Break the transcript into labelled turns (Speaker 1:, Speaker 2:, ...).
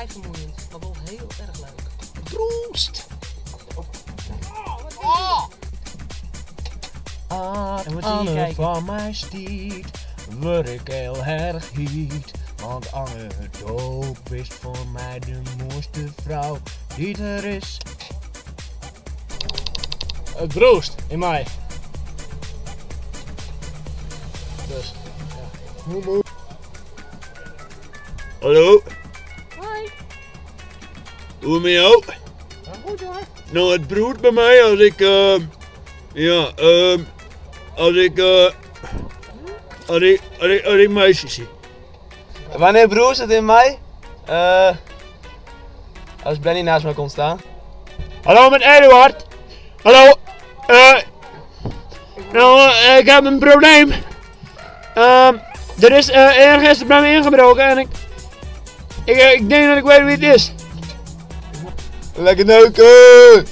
Speaker 1: Frij fermoeiend, mar wol hiel erch leuk.
Speaker 2: Brûst!
Speaker 1: En
Speaker 2: As
Speaker 1: moet je hier
Speaker 2: Anne
Speaker 1: kijken.
Speaker 2: foar my stiet, wurd ik hiel erch hyt. Want Anne, do bist foar my de moaiste frou dy't der is.
Speaker 3: It brûst yn my. Dus, ja.
Speaker 4: Hallo,
Speaker 1: Hoi.
Speaker 4: hoe mei jou?
Speaker 1: Goed hoor.
Speaker 4: Nou, it brûst by my as ik, ja, as ik, as ik, as ik, as ik meisjes zie.
Speaker 5: Wannear brûst it yn my? Eh, as Benny neist my komt stean.
Speaker 4: Hallo met Eduard. Hallo. Eh, nou, ik heb een probleem. Er is ergens bij me ingebroken en ik denk dat ik weet wie het is.
Speaker 5: Lekker neuken!